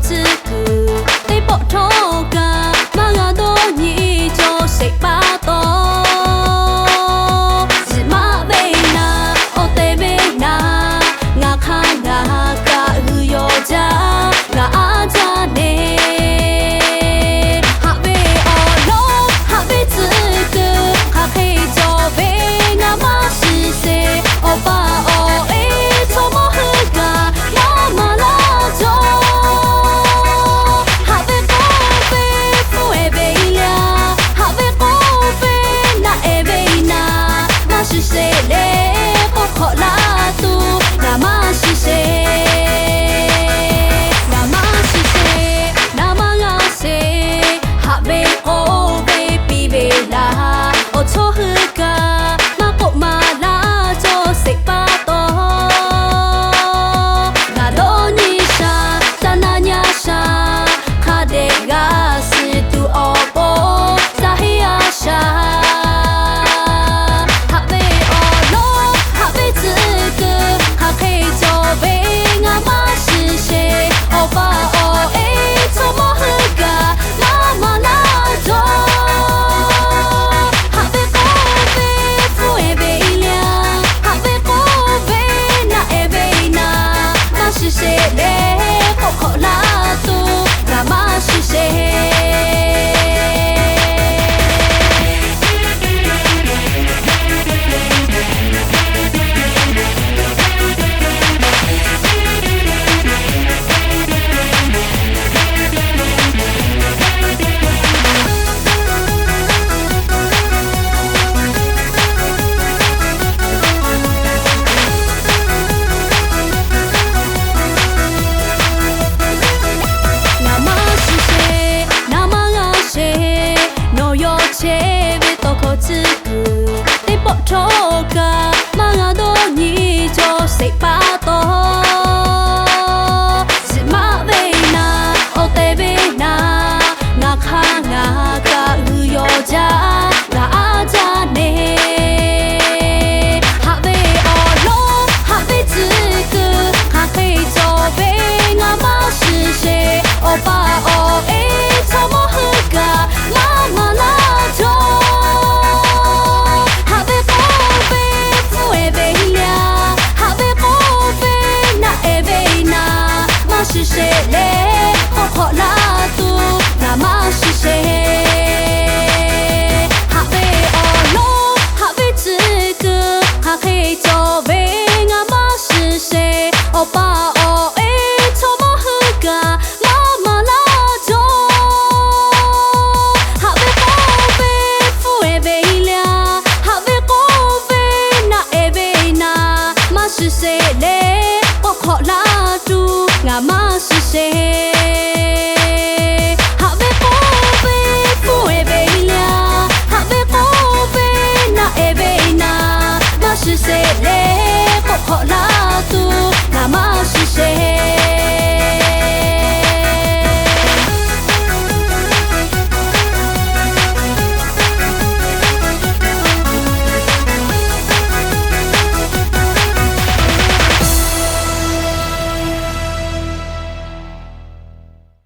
tcuh kuiˬ teˇ pawˆ htawˇ kaꞈ maˇ g'a dawˇ nyi cawˬ sheˍ pa taw, zuhꞈ maˆ ve naˍ awˬ tehˬ ve naˍ, ngaˬ hk'a ngaˬ kaꞈ g'uiˬ yawˬ jaˇ, ngaˬ aˉ jaˇ neˇ. Haꞈ ve awˬ lonˉ haꞈ ve tcuh kuiˬ hk'aˬ hk'e cawˬ ve ngaˬ maˇ shiˍ sheˍ. Awˬ pa awˬ e chaw mawˇ hui kaꞈ maˇ maˍ laˇ cawˬ. Haꞈ ve k'oˆ ve hpu ehˍ ve le, haꞈ ve k'oˆ ve naˆ ehˍ ve naˍ, maˇ shiˍ sheˍ le, k'oˆ hk'awꞈ laˇ tuˬ ngaˬ maˇ shiˍ sheˍ. Ngaˬ maˇ shiˍ sheˍ, naˍ maˇ g'a sheˍ. Haꞈ ve k'oˆ ve piˇ ve laˬ, awˬ chawˇ hui kaꞈ maˇ k'oˆ maˍ laˇ cawˬ sheˍ pa taw, ngaˬ dawˇ nyi shaˍ, caˇ naˇ nyi a shaˍ, hk'a dehꞈ g'a shiˍ tuˬ awˬ pon caˇ heˆ a shaˍ. Haꞈ ve awˬ lonˉ haꞈ ve tcuh kuiˬ hk'aˬ hk'e cawˬ ve ngaˬ maˇ shiˍ sheˍ. Awˬ pa awˬ e chaw mawˇ hui kaꞈ maˇ maˍ laˇ cawˬ. Haꞈ ve k'oˆ ve hpu ehˍ ve le, haꞈ ve k'oˆ ve naˆ ehˍ ve naˍ, maˇ shiˍ sheˍ le, k'oˆ hk'awꞈ laˇ tuˬ ngaˬ maˇ shiˍ sheˍ. Ngaˬ maˇ shiˍ sheˍ, naˍ maˇ g'a sheˍ. Nawˬ yawˇ chehˇ ve tawˇ hkawˇ tcuh kuiˬ teˇ pawˆ htawˇ kaꞈ maˇ g'a dawˇ nyi cawˬ sheˍ pa taw, zuhꞈ maˆ ve naˍ awˬ tehˬ ve naˍ, ngaˬ hk'a ngaˬ kaꞈ g'uiˬ yawˬ jaˇ, ngaˬ aˉ jaˇ neˇ. Haꞈ ve awˬ lonˉ haꞈ ve tcuh kuiˬ hk'aˬ hk'e cawˬ ve ngaˬ maˇ shiˍ sheˍ. Awˬ pa awˬ e chaw mawˇ hui kaꞈ maˇ maˍ laˇ cawˬ. Haꞈ ve k'oˆ ve hpu ehˍ ve le, haꞈ ve k'oˆ ve naˆ ehˍ ve naˍ, maˇ shiˍ sheˍ le, k'oˆ hk'awꞈ laˇ tuˬ ngaˬ maˇ shiˍ sheˍ. Haꞈ ve awˬ lonˉ haꞈ ve tcuh kuiˬ hk'aˬ hk'e cawˬ ve ngaˬ maˇ shiˍ sheˍ. Awˬ pa awˬ e chaw mawˇ hui kaꞈ maˇ maˍ laˇ cawˬ. Haꞈ ve k'oˆ ve hpu ehˍ ve le, haꞈ ve k'oˆ ve naˆ ehˍ ve naˍ, maˇ shiˍ sheˍ le, k'oˆ hk'awꞈ laˇ tuˬ ngaˬ maˇ shiˍ sheˍ. Haꞈ ve k'oˆ ve hpu ehˍ ve le, haꞈ ve k'oˆ ve naˆ ehˍ ve naˍ, maˇ shiˍ sheˍ le, k'oˆ hk'awꞈ laˇ tuˬ ngaˬ maˇ shiˍ sheˍ.